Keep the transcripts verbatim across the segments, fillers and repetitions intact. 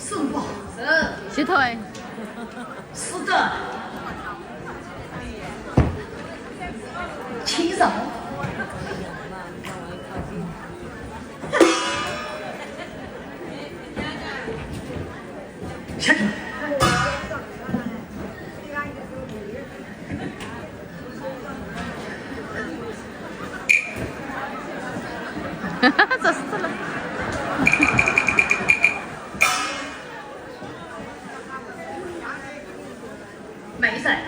送报。是。洗头哎。是的。请上。下去。 这是怎么？梅人，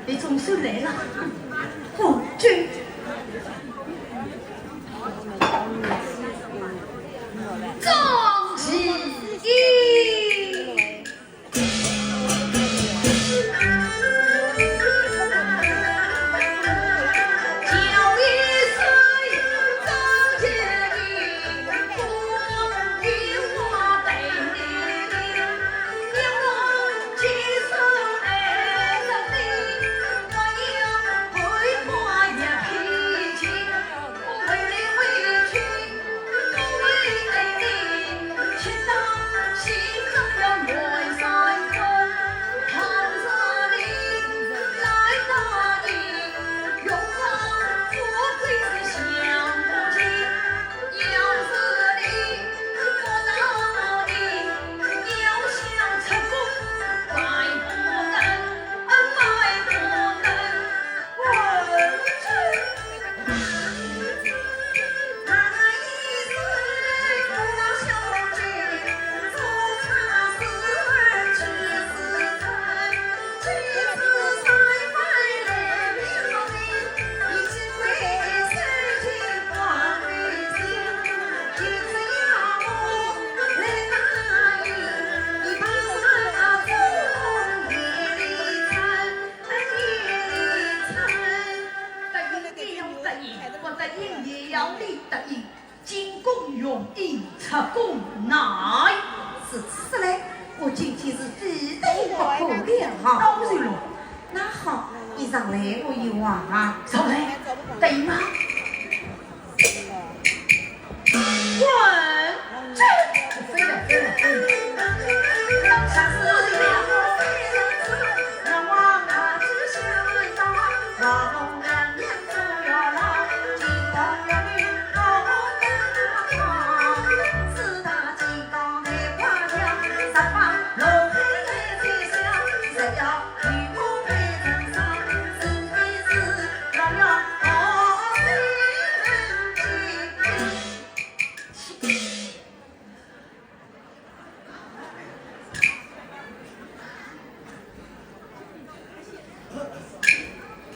你总算来了，红军。张继英。答应也要答应，不答应也要你答应。进宫容易，出宫难。如此说来，我今天是非得不可了。当然了。那好，你上来，我有话。上来，答应吗？滚！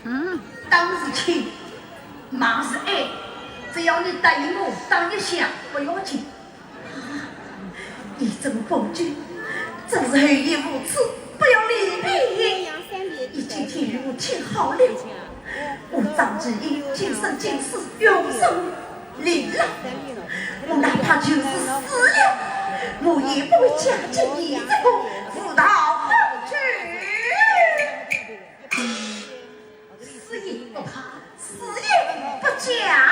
嗯，打是亲，骂是爱，只要你答应我打一下，不要紧。你这个暴君，真是厚颜无耻，不要脸皮。你今天与我听好了，我张继英今生今世永生 林郎，我哪怕就是死了，我也不会嫁给你这个无道暴君。死也不怕，死也不嫁